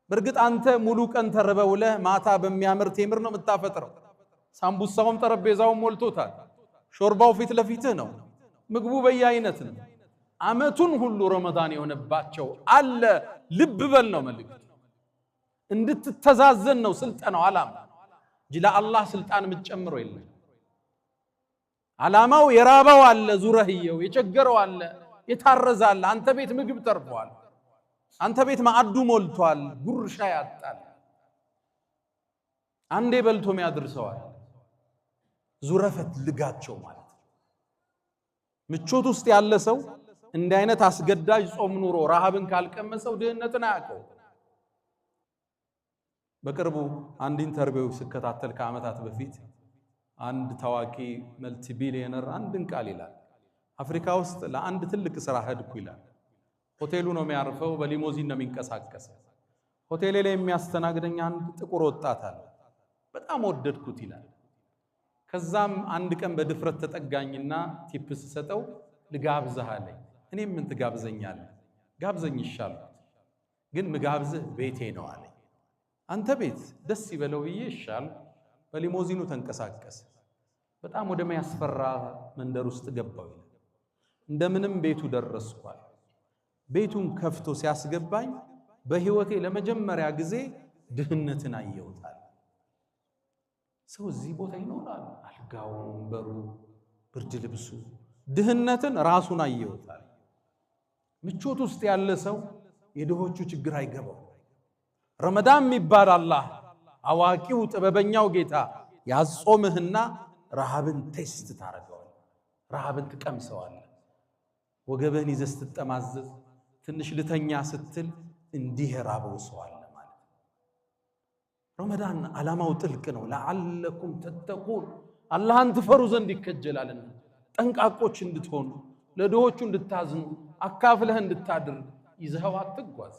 በእርግጥ አንተ ሙሉ ቀን ተርበህ ውለህ ማታ በሚያምር ቴምር ነው የምታፈጥረው። ሳምቡሳውም ጠረጴዛውም ሞልቶታል። ሾርባው ፊት ለፊትህ ነው። ምግቡ በየአይነት ነው። ዓመቱን ሁሉ ረመዳን የሆነባቸው አለ። ልብ በል ነው መልእክቱ። እንድትተዛዘን ነው ስልጠናው ዓላማ እንጂ ለአላህ ስልጣን የምትጨምረው የለም። ዓላማው የራበው አለ፣ ዙረህየው የቸገረው አለ፣ የታረዘ አለ። አንተ ቤት ምግብ ተርፏል። አንተ ቤት ማዕዱ ሞልቷል። ጉርሻ ያጣል። አንዴ በልቶ ያድርሰዋል። ዙረፈት ልጋቸው ማለት ነው። ምቾት ውስጥ ያለ ሰው እንዲህ አይነት አስገዳጅ ጾም ኑሮ ረሃብን ካልቀመሰው ድህነትን አያውቀው። በቅርቡ አንድ interview ስከታተል ከዓመታት በፊት አንድ ታዋቂ multi billionaire አንድን ቃል ይላል። አፍሪካ ውስጥ ለአንድ ትልቅ ስራ ሄድኩ ይላል። ሆቴሉ ነው የሚያርፈው፣ በሊሞዚን ነው የሚንቀሳቀሰው። ሆቴሌ ላይ የሚያስተናግደኝ አንድ ጥቁር ወጣት አለ። በጣም ወደድኩት ይላል። ከዛም አንድ ቀን በድፍረት ተጠጋኝና tip ስሰጠው ልጋብዝህ አለኝ። እኔም ምን ትጋብዘኛለህ? ጋብዘኝ ይሻልኩት፣ ግን ምጋብዝህ ቤቴ ነው አለኝ። አንተ ቤት ደስ ይበለው ብዬ ይሻል። በሊሞዚኑ ተንቀሳቀሰ። በጣም ወደሚያስፈራ መንደር ውስጥ ገባው ይላል። እንደምንም ቤቱ ደረስኳል። ቤቱን ከፍቶ ሲያስገባኝ በህይወቴ ለመጀመሪያ ጊዜ ድህነትን አየሁታል። ሰው እዚህ ቦታ ይኖራል። አልጋው፣ ወንበሩ፣ ብርድ ልብሱ፣ ድህነትን ራሱን አየሁታል። ምቾት ውስጥ ያለ ሰው የድሆቹ ችግር አይገባው። ረመዳን የሚባል አላህ አዋቂው ጥበበኛው ጌታ ያጾምህና ረሃብን taste ታደርገዋል። ረሃብን ትቀምሰዋለህ። ወገብህን ይዘህ ስትጠማዘዝ ትንሽ ልተኛ ስትል እንዲህ የራበው ሰው አለ ማለት ነው። ረመዳን ዓላማው ጥልቅ ነው። لعلكم تتقون አላህን ትፈሩ ዘንድ ይከጀላልና ጠንቃቆች እንድትሆኑ፣ ለድሆቹ እንድታዝኑ፣ አካፍለህ እንድታድር ይዘኸው አትጓዝ።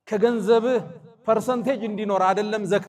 ከገንዘብህ percentage እንዲኖር አይደለም ዘካ